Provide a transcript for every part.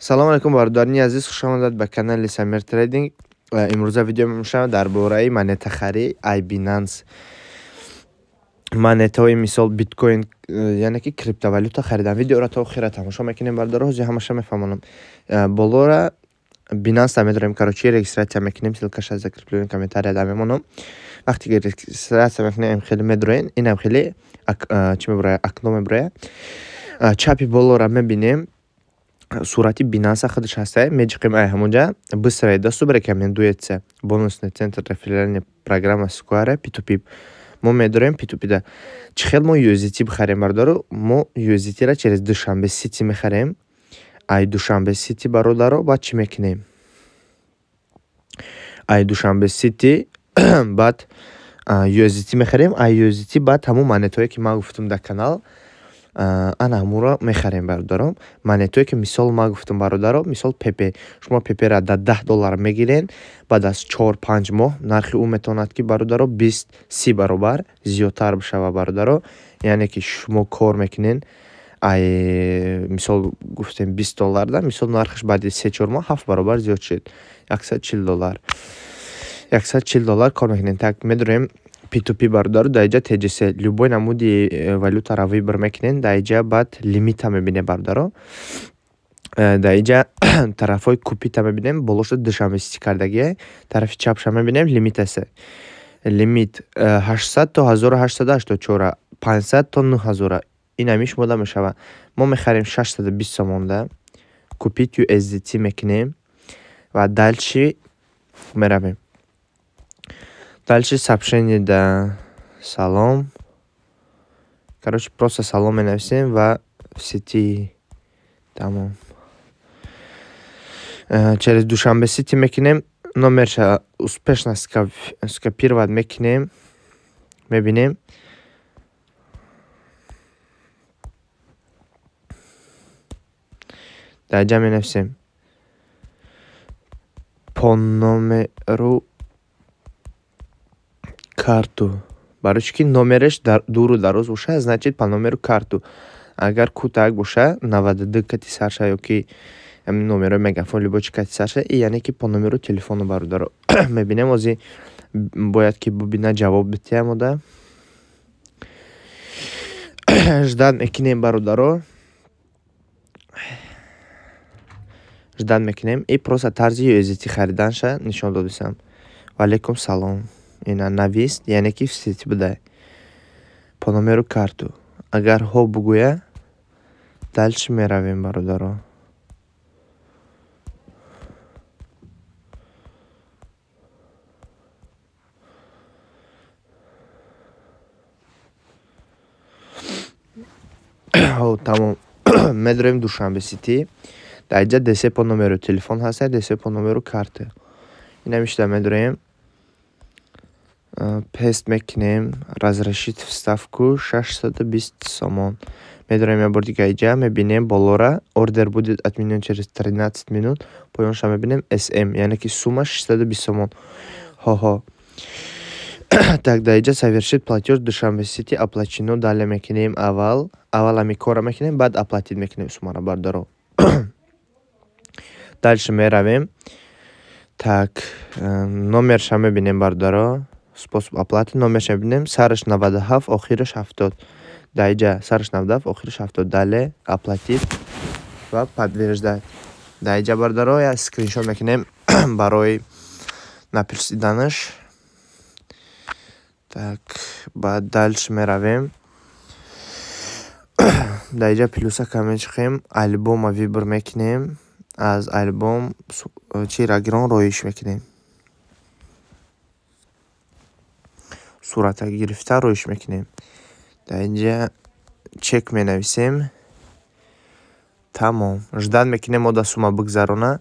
Салом алейкум, бародарини азиз, хуш омадед ба канали Самир Трейдинг. Имрӯза видео мешавад дар бораи монетахарӣ ай Binance. Монетаҳои мисол биткоин, яъне ки криптовалюта харидан. Видеоро то охира тамошо мекунем, бародаро, ҳозир ҳамаша мефаҳмонам. Болора Binance медорем, короче, регистрация мекунем, ссылкаша закреплю комментарияда мемонам. Вақте ки регистрация мекунем, хеле медроен, инам хеле чӣ мебурояд, окно мебурояд. Чапи болора мебинем, сурати Binance худаш ҳаста, меҷиқем ай ҳамонҷа, быстрый доступ рекомендуется, бонусный центр, реферальная программа Square, P2P. Мо медорем P2P да. Чӣ хел мо USDT бихарем, бародаро? Мо USDT-ра через Душанбе Сити мехарем. Ай Душанбе Сити, бародаро, баъд чӣ мекунем? Ай Душанбе Сити баъд USDT мехарем, ай USDT баъд ҳамон монетое ки ман гуфтам дар канал, ана ҳамонро мехарем, бародаро. Монетое ки мисол ман гуфтам, бародаро, мисол ПП. Шумо ПП-ра дар 10 доллар мегирен, баъд аз 4-5 моҳ нархи ӯ метавонад ки, бародаро, 20-30 баробар зиёдтар бишавад, бародаро. Яъне ки шумо кор мекунен, ай мисол гуфтем 20 долларда, мисол нархаш баъди 3-4 моҳ ҳафт баробар зиёд шуд, 140 доллар. 140 доллар кор мекунем. Так, медорем P2P, бародаро, дар инҷа TJC, любой намуди валютаро выбор мекунем, дар инҷа баъд лимита мебинем, бародаро. Дар инҷа тарафҳои купить-а мебинем, болоша Душанбе Сити кардагие, тарафи чапша мебинем, лимит аст. Лимит 800 то 1884, 500 то 9000. Ин ҳамиш мода мешавад. Мо мехарем 620 сомонда, купить USDT мекунем ва дальше меравем. Дальше сообщение да салом. Короче, просто салом менависем ва в сети, тамом. Через Душанбе Сити мекунем, номерша успешно скопировать мекунем, мебинем. Дар инҷа менависем по номеру карту. Барои чӣ ки номераш дуру дароз бошад, значит, по номеру карту. Агар кӯтак боша, 92 кати сарша ё ки номерои мегафон, любой чи кати сарша, и яъне ки по номеру телефону, бародаро. Мебинем, ҳозир бояд ки бубина, ҷавоб битиҳам ода. Ждать мекунем, бародаро. Ждать мекунем и просто тарзи USDT хариданша нишон додисам. Ва алейкум салом. Ина навист, яъне ки в сети будай. По номеру карту. Агар ҳо бугӯя, дальше меравем, бародаро. Ҳо, тамом. Медорем Душанбе Сити. Дар инҷа ДС по номеру телефон ҳаста, ДС по номеру карта. Ина мишта медорем. Паст мекунем, разрешить вставку 620 сомон. Медорем як бор дига инҷа, мебинем болора, ордер будет отменен через 13 минут, поёнша мебинем СМ, яъне ки сумма 620 сомон. Ҳо-ҳо. Так, дар инҷа совершить платёж Душанбе Сити оплачено, далее мекунем аввал. Аввал ҳамин корро мекунем, баъд оплатить мекунем суммаро, бародаро. Дальше меравем. Так, номерша мебинем, бародаро. Способ оплаты номерша мебинем, сараш 97, охираш 70. Дар инҷа сараш 97, охираш 70. Далее оплатить ва подтверждать. Дар инҷа, бародаро, як скриншот мекунем барои напирсиданаш. Так, баъд дальше меравем. Дар инҷа плюсака мечиқем, альбома выбор мекунем, аз альбом чира гирон роиш мекунем. Сурата гирифта роиш мекунем. Дар инҷа чек менависем. Тамом. Ждать мекунем, ода сумма бигзарона.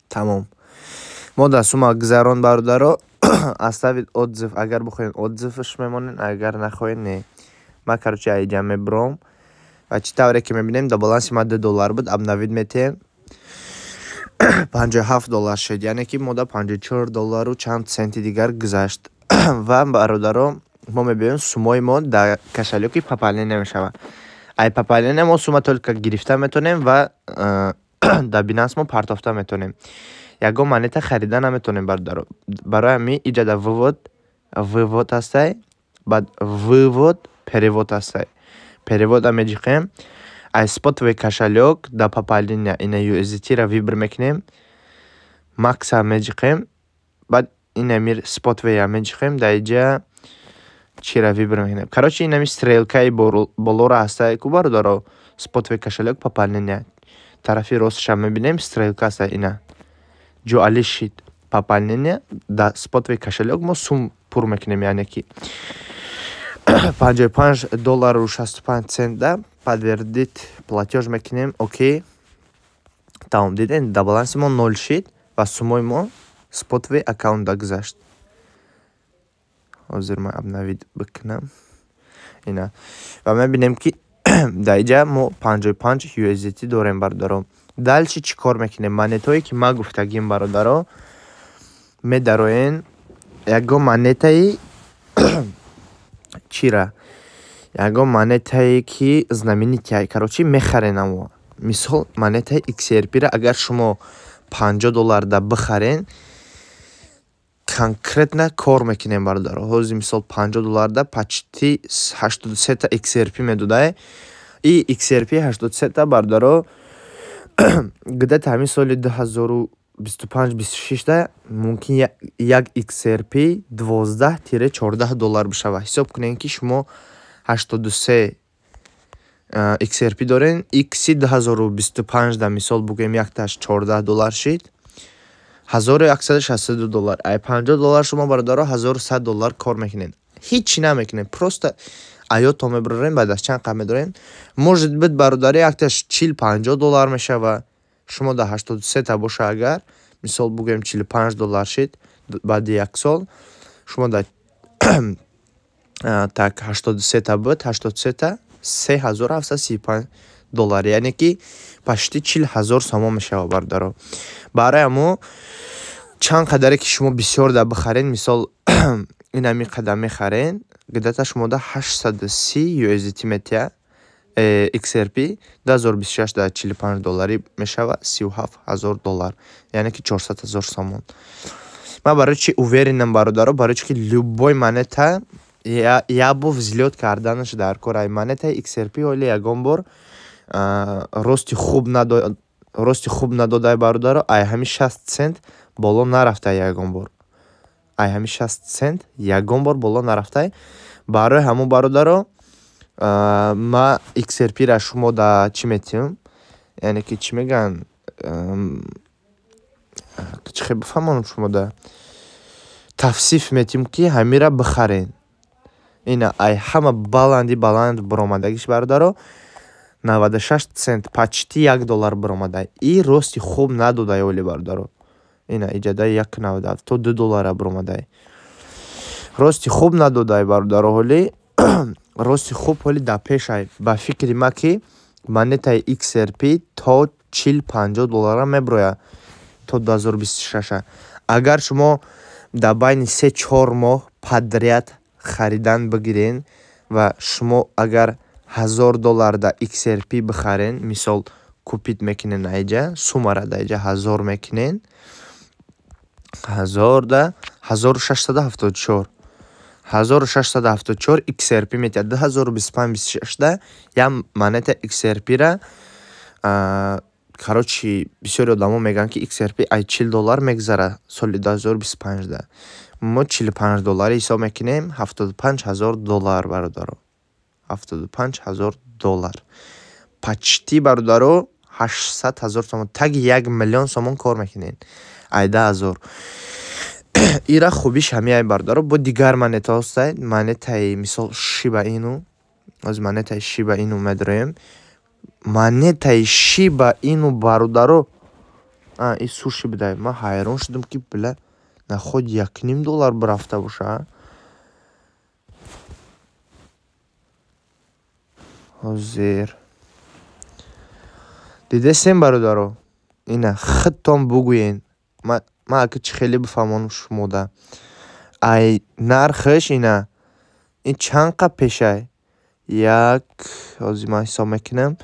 Тамом. Мо дар сумма гузарон, бародаро. Оставить отзыв. Агар бихоҳед, отзывш мемонед, агар нахоҳед, не. Ман, короче, инҷа мебуром. Ва чӣ тавре ки мебинем, дар баланси ман 2 доллар буд, обновить метиҳем. 57 доллар шуд, яъне ки мо да 54 доллару чанд центи дигар гузашт. Ва, бародаро, мо мебинем, суммаи мо дар кошелёки пополнение мешавад. Ай пополнение мо сумма только гирифта метавонем ва дар Бинанс мо партофта метавонем, ягон монета харида наметавонем, бародаро. Барои ҳамин иҷада вывод, вывод ҳастай, баъд вывод, перевод ҳастай. Перевода меҷиқем. Ай спотовый кошелёк да пополнение ина USDT-ра выбор мекунем, макса меҷиқем, баъд инами спотовая меҷиқем, дар иҷа чира выбор мекунем. Короче, инами стрелкаи болоро ҳастай ку, бародаро, спотовый кошелёк, пополнение тарафи ростша мебинем, стрелка ҳастай, ина ҷоали шид. Пополнение да спотовый кошелёк мо сум пур мекунем, яъне ки 55 доллару 65 цент да подтвердить платёж мекунем. Окей, тамом. Дидем, да баланси мо нол шид ва суммаи мо спотовый аккаунтда гузашт. Ҳозир ман обновить бикунам ина ва мебинем, ки дар иҷа мо 55 USDT дорем, бародаро. Дальше чӣ кор мекунем? Монетое ки ман гуфтагим, бародаро, медароен ягон монетаи чира, ягон монетае ки знаменитая, короче, мехарен. Амо мисол, монетаи XRP-ра агар шумо 50 доллар да бихарен, конкретно кор мекунем, бародаро. Ҳозир, мисол, 50 доллар да почти 83-та XRP медодае. И XRP 83-та, бародаро, где-то ҳамин соли 2025, 26-да мумкин як XRP 12-14 доллар бишавад. Ҳисоб кунем, ки шумо 83 XRP дорен, икси 2025-да, мисол бугӯем, якташ 14 доллар шид, 1162 доллар. Ай 50 доллар шумо, бародаро, 1100 доллар кор мекунед. Ҳичи намекунед, просто аётон мебарорем, баъд аз чанд қад медорем. Может быть, бародари, якташ 40-50 доллар мешава. Шумо да 83-та боша, агар мисол бугӯем, 45 доллар шид, баъди як сол шумо да так 83-та буд, 83-та 3735 доллар, яъне ки почти 40 000 сомон мешавад, бародаро. Барои ҳамо чанд қадаре ки шумо бисёр да бихарен, мисол, ин ҳамин қадар мехарен, где-то шумо да 830 USDT метиҳад. XRP 2026 да 45 долларӣ мешавад, 37 000 доллар, яъне ки 400 000 сомон. Ман барои чи уверенам, бародаро? Барои чи ки любой монета як бор взлёт карданаш дар кор. Ай монетаи XRP ҳоле ягон бор рости хуб надодай, бародаро. Ай ҳамин 60 цент боло нарафтай ягон бор, ай ҳамин 60 цент ягон бор боло нарафтай. Барои ҳамон, бародаро, ма XRP-ра шумо да чӣ метиҳам, яъне ки чӣ мегӯянд, чӣ хел бифаҳмонам, шумо да тавсиф метиҳем, ки ҳамира бихарен. Ина ай ҳама баланди баланд баромадагиш, бародаро, 96 цент, почти 1 доллар баромада. И рости хуб надодай оли, бародаро. Ина иҷада 1,97 то 2 доллара баромадай, рости хуб надодай, бародаро. Ҳоли рости хуб ҳоли дар пешай. Ба фикри ма, ки монетаи XRP то 40-50 доллара меброяд то 2026. Агар шумо дар байни 3-4 моҳ подряд харидан бигирен ва шумо агар 1000 доллар да XRP бихарен, мисол, купить мекунен, айҷа суммара да иҷа 1000 мекунен, 1000 да 1674, 1674 XRP метиҳад. 2025, 26-да як монета XRP-ра, короче, бисёри одамо мегӯянд, ки XRP ай 40 доллар мегузарад соли 2025-да. Мо 45 долларӣ ҳисоб мекунем, 75 000 доллар, бародаро, 75 000 доллар, почти, бародаро, 800 000 сомон, таги 1 миллион сомон кор мекунед ай 10 000. Ира хубиш ҳамияй, бародаро. Бо дигар монета ҳастай, монетаи, мисол, Шиба Ину. Оз монетаи Шиба Ину медроем. Монетаи Шиба Ину, бародаро, и суши будай. Ман ҳайрон шудам, ки била наход 1,5 доллар бирафта боша. Ҳозир дидесем, бародаро. Ина худтон бугӯен, ман ака чӣ хеле бифаҳмонам шумода. Ай нархаш ина ин чанд қа пешай? Як, ҳозир ман ҳисоб мекунам: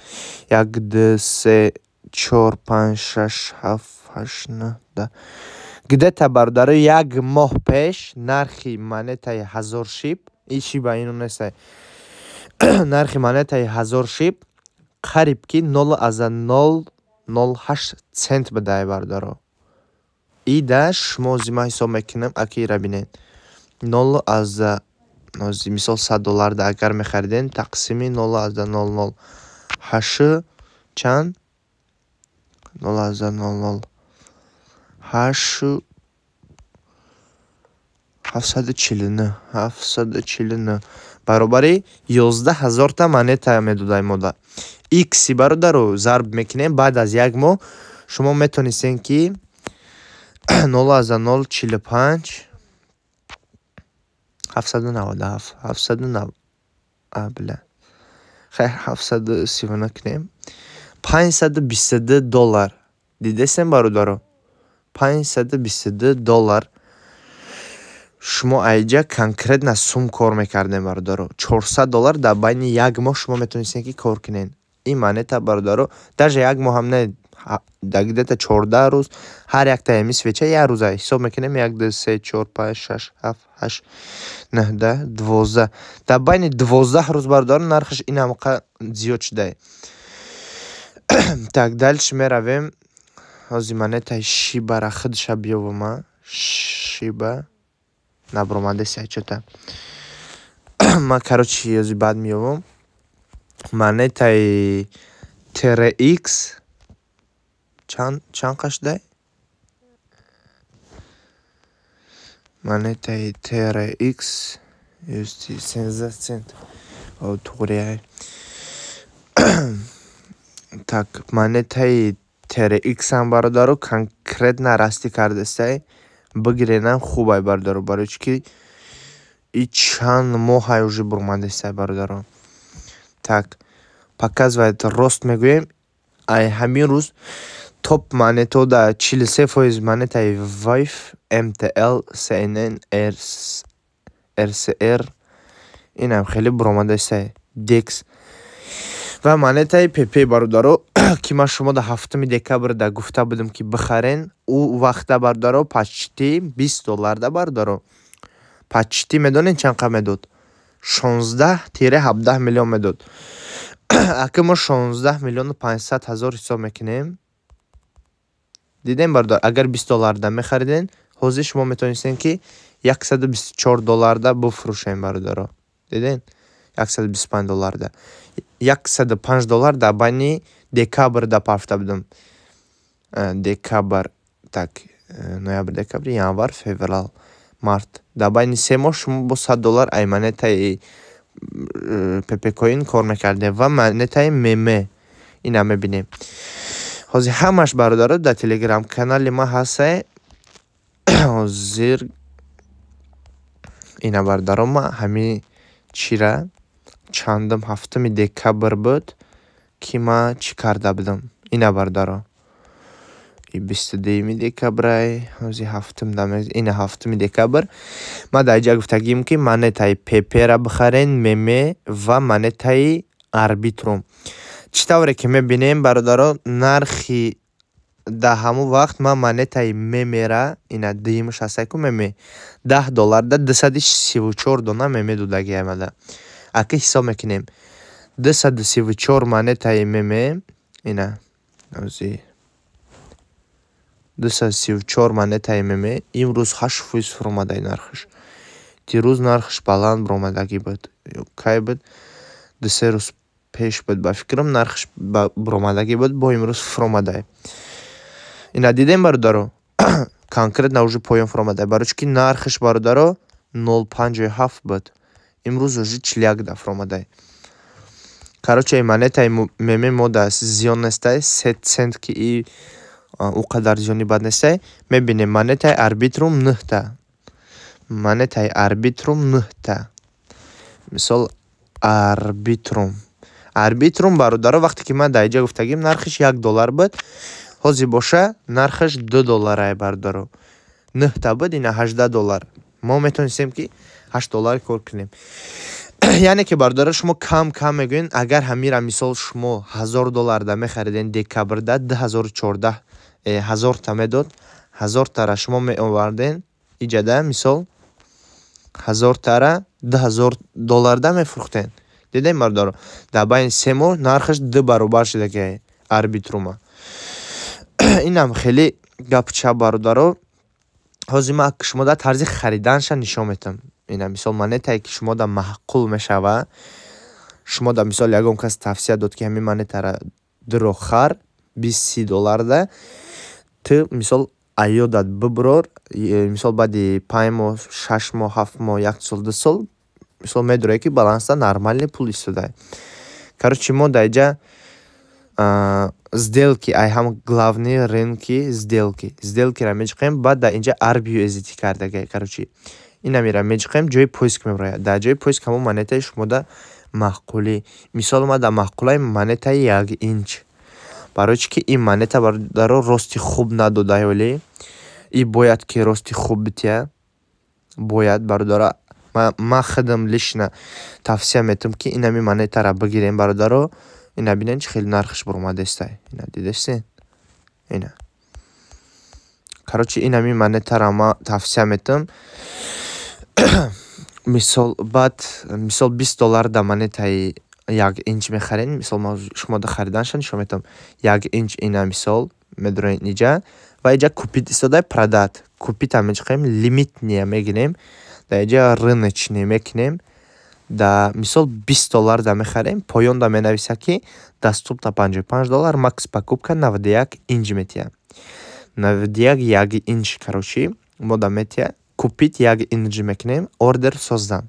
як, ду, се, чор, панҷ, шаш, ҳафт, ҳашт, нӯҳ, 10. Где-то, бародаро, як моҳ пеш нархи монетаи 1000 шиб, и шиба ину нестай, нархи монетаи 1000 шиб қариб ки 0,008 цент будай, бародаро. Ида шумо ҳозир ман ҳисоб мекунам, аки ира бинед. Нол азда, мисол, 100 долларда агар мехаридем, тақсими 0,008 чанд? 0,008 749, 749 баробари 11 ҳазорта монета медодай мода. Икси, бародаро, зарб мекунем. Баъд аз як моҳ шумо метонистем, ки 0,045 797, бля, хайр, 739 кунем, 522 доллар. Дидесем, бародаро, 522 доллар шумо айҷа конкретно сум кор мекардем, бародаро. 400 доллар дар байни як моҳ шумо метавонистем, ки кор кунед. Ин монета, бародаро, даже як моҳ ҳам не, дар где-то 14 рӯз. Ҳар якта ами свеча як рӯза ҳисоб мекунем: як, ду, се, чор, панҷ, шаш, ҳафт, ҳашт, нӯҳ, 10, 12. Дар байни 12 рӯз, бародаро, нархаш ин ҳамақа зиёд шудае. Так, дальше меравем. Ҳозир монетаи шибара худша биёвама. Шиба набуромадеся чота. Ман, короче, ҳозир баъд меёвам. Монетаи TRX чанд қа шудай? Монетаи TRX 13 цент туғрияй. Так, монетаи TRX ҳам, бародаро, конкретно расти кардастай. Бигиренам хубай, бародаро, барои чӣ ки и чанд моҳай уже буромадастай, бародаро. Так, показывает рост мегӯем. Ай ҳамин рӯз топ монетҳо да 43% монетаи WIF, MTL, CNN, RCR, инам хеле буромадастай, DEX ва монетаи ПП, бародаро, ки ман шумо да 7 декабр да гуфта будам, ки бихарен. Ӯ вақта, бародаро, почти 20 долларда, бародаро, почти. Медонед, чанд қа медод? 16-17 миллион медод. Ака мо 16 миллиону 500 ҳазор ҳисоб мекунем. Дидем, бародар, агар 20 долларда мехариден, ҳозир шумо метавонистем, ки 124 долларда буфурӯшем, бародаро. Диден, 125 долларда, 105 доллар дар байни декабрда пафта будам. Декабр, так, ноябр, декабр, январ, феврал, март, дар байни 3 моҳ шумо бо 100 доллар ай монетаи пепекоин кор мекардем. Ва монетаи меме ина мебинем ҳозир. Ҳамаш, бародаро, дар телеграм канали ман ҳастай. Ҳозир ина, бародаро, ман ҳамин чира чандум, 7 декабр буд, ки ман чӣ карда будам. Ина, бародаро, 22 декабрай, ҳозир ҳафтум, ина, 7 декабр ман дар инҷа гуфтагим, ки монетаи пепера бихарен, меме ва монетаи арбитрум. Чӣ тавре ки мебинем, бародаро, нархи дар ҳамон вақт ман монетаи мемера, ина дуюмаш ҳастай ку, меме, 10 долларда 234 дона меме додагӣ омада. Ака ҳисоб мекунем: 234 монетаи меме, ина ҳозир 234 монетаи меме имрӯз 8% фуромадаи нархаш. Дирӯз нархаш баланд баромадагӣ буд. Кай буд? 2-3 рӯз пеш буд, ба фикрам, нархаш баромадагӣ буд, бо имрӯз фуромадай. Ина дидем, бародаро, конкретно уже поён фуромадай, барои чӣ ки нархаш, бародаро, 0,57 буд, имрӯз уже 41 да фуромадай. Короче, монетаи меме мода зиён нестай, 3 цент, ки и ӯ қадар зиёни бад нестай. Мебинем монетаи арбитрум нӯҳта, монетаи арбитрум нӯҳта. Мисол, арбитрум, арбитрум, бародаро, вақте ки ман дар инҷа гуфтагим, нархиш 1 доллар буд. Ҳозир боша, нархаш 2 долларае, бародаро. Нӯҳта буд, ина 18 доллар. Мо метавонистем, ки 8 доллар кор кунем. Яъне ки, бародаро, шумо кам кам мегӯед. Агар ҳамира, мисол, шумо 1000 долларда мехариден декабрда 2014, 1000-та медод, 1000-тара шумо меоварден иҷада, мисол, 1000-тара 2000 долларда мефурӯхтен. Дидем, бародаро, дар байни 3 моҳ нархаш ду баробар шуда Арбитрума. Инам хеле гапча, бародаро. Ҳозир ман шумо дар тарзи хариданша нишон метам. Ина, мисол, монетае, ки шумо да маъқул мешава, шумо да, мисол, ягон кас тавсия дод, ки ҳамин монетара дуро хар 20-30 долларда, ту, мисол, аёдат бибурор, мисол, баъди 5 моҳ, 6 моҳ, 7 моҳ, як сол, 2 сол, мисол, медурае, ки баланста нормальный пул истода. Короче, мо дар иҷа сделки, ай ҳам главный рынки, сделки, сделкиро меҷиқем. Баъд дар инҷа ARB USDT кардага. Короче, инамира меҷиқем, ҷои поиск мебарояд. Дар ҷои поиск ҳамон монетаи шумода маъқулӣ. Мисол, ма дар маъқулаи монетаи Як инч. Барои чӣ ки ин монета, бародаро, рости хуб надода ҳоле. И бояд ки рости хуб бития бояд, бародаро. Ман худам лично тавсия метавам, ки инами монетаро бигирем, бародаро. Ина бинед, чӣ хеле нархаш баромадааста. Ина дидастед, ина. Короче, инами монетаро ман тавсия метавам. Мисол, баъд, мисол, 20 доллар дар монетаи Як инч мехарем. Мисол, ман шумо хариданша нишон метавам. Як инч, ина, мисол, медуроед иҷа ва иҷа купить истода, продать. Купить-а мечиқем, лимитния мегирем, дар иҷа рыночный мекунем. Да, мисол, 20 доллар да мехарем, поёнда менависад, ки доступно 55 доллар, макс покупка 91 инч метиҳад, 91 як инч. Короче, мо да метиҳад. Купить Як инч мекунем, ордер создан,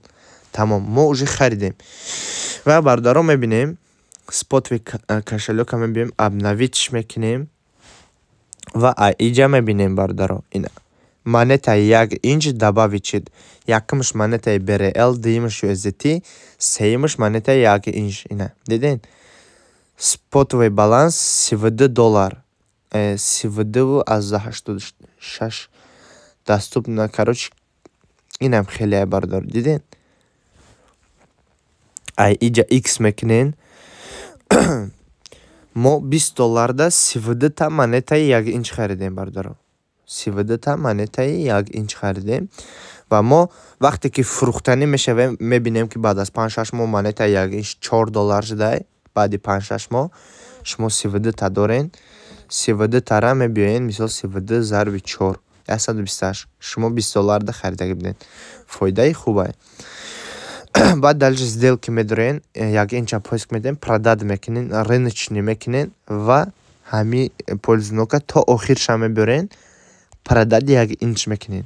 тамом, мо уже харидем. Ва, бародарон, мебинем, спотовый кошелёка мебинем, обновить мекунем ва иҷа мебинем, бародаро, ина монетаи Як инч добавить шуд. Якумш монетаи BRL, дуюмаш USDT, сеюмаш монетаи Як инч. Ина диден, спотовый баланс 32 доллар, 32,86 доступно. Короче, инам хеле, бародаро, диден. Ай иҷа икс мекунен. Мо 20 долларда 32-та монетаи Як инч харидем, бародаро. 32-та монетаи Як инч харидем. Ва мо вақте ки фурӯхтанӣ мешавем, мебинем, ки баъд аз 5-6 моҳ монетаи Як инч 4 доллар шудай. Баъди 5-6 моҳ шумо 32-та дорен. 32-тара мебиёен, мисол, 32 зарби чор, 128. Шумо 20 долларда харидагӣ будед, фоидаи хубае. Баъд дальше сделки медорен, Як инча поиск медиҳем, продать мекунен, рыночный мекунен ва ҳами ползунока то охирша мебиёрен, продать Як инч мекунен,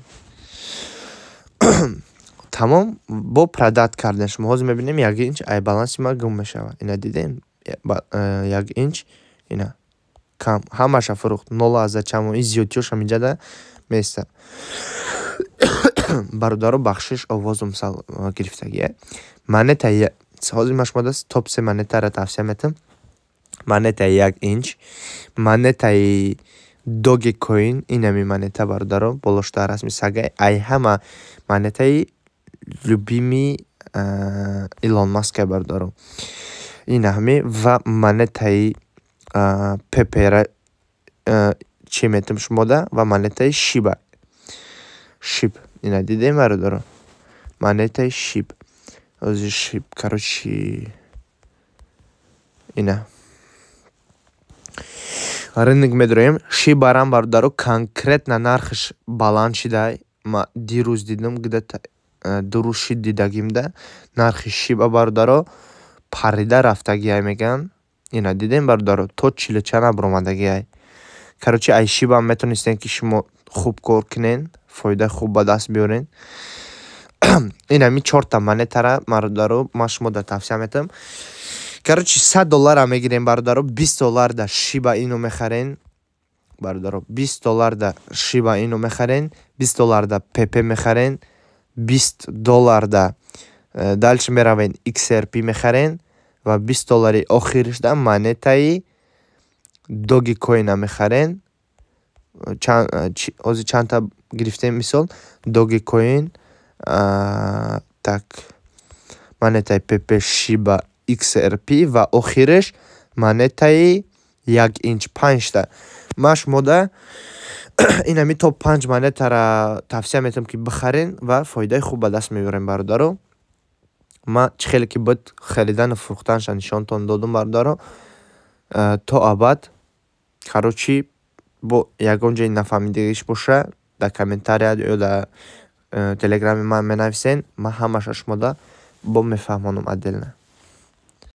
тамом. Бо продать кардем, шумо ҳозир мебинем, Як инч ай баланси ма гум мешавад. Ина дидем, Як инч ина кам ҳамаша фурӯхт, нола аза чамо. Ин зиёдтиёшам инҷада меистад. Бародаро, бахшиш, овозум сал гирифтагия. Монета, ҳозир ман шумо топ се монетаро тавсия метавам: монетаи Як инч, монетаи Dogecoin, инами монета, бародаро, болош дар расми сага, ай ҳама монетаи любимый Илон Маска, бародаро, ина ҳами, ва монетаи Пепера чӣ метавам шумода, ва монетаи Шиба, Шиб. Ина дидем, бародаро, монетаи Шиб. Ҳозир Шиб, короче, ина рынок медроем. Шибарам, бародаро, конкретно нархаш баланд шидай. Ма дирӯз дидам, где-то 2 рӯз шид дидагимда, нархи Шиба, бародаро, парида рафтагиай мегӯянд. Ина дидем, бародаро, то чилу чанд баромадагиай. Короче, ай Шибам метавонистем, ки шумо хуб кор кунен, фоидаи хуб ба даст биёрен. Ин ҳами чорта монетара, бародаро, ман шумода тавсия метавам. Короче, 100 доллара мегирем, бародаро, 20 долларда Шиба Ину мехарен, бародаро, 20 долларда Шиба Ину мехарен, 20 долларда Пепе мехарен, 20 долларда дальше меравен, XRP мехарен ва 20 доллари охиришда монетаи Dogecoin-а мехарен. Ҳозир чандта гирифтем? Мисол, Dogecoin, так, монетаи Pepe, Shiba, XRP ва охираш монетаи як инч, панҷта. Ман шумода ин ҳами топ панҷ монетара тавсия метавам, ки бихарен ва фоидаи хуб ба даст меорем, бародаро. Ман чӣ хеле ки буд, харидану фурӯхтанша нишонтон додум, бародаро. То абад, короче, бо ягон ҷои нафаҳмидагиш боша, дар комментария ё дар телеграми ман менависен, ман ҳамаша шумода бо мефаҳмонам отдельно.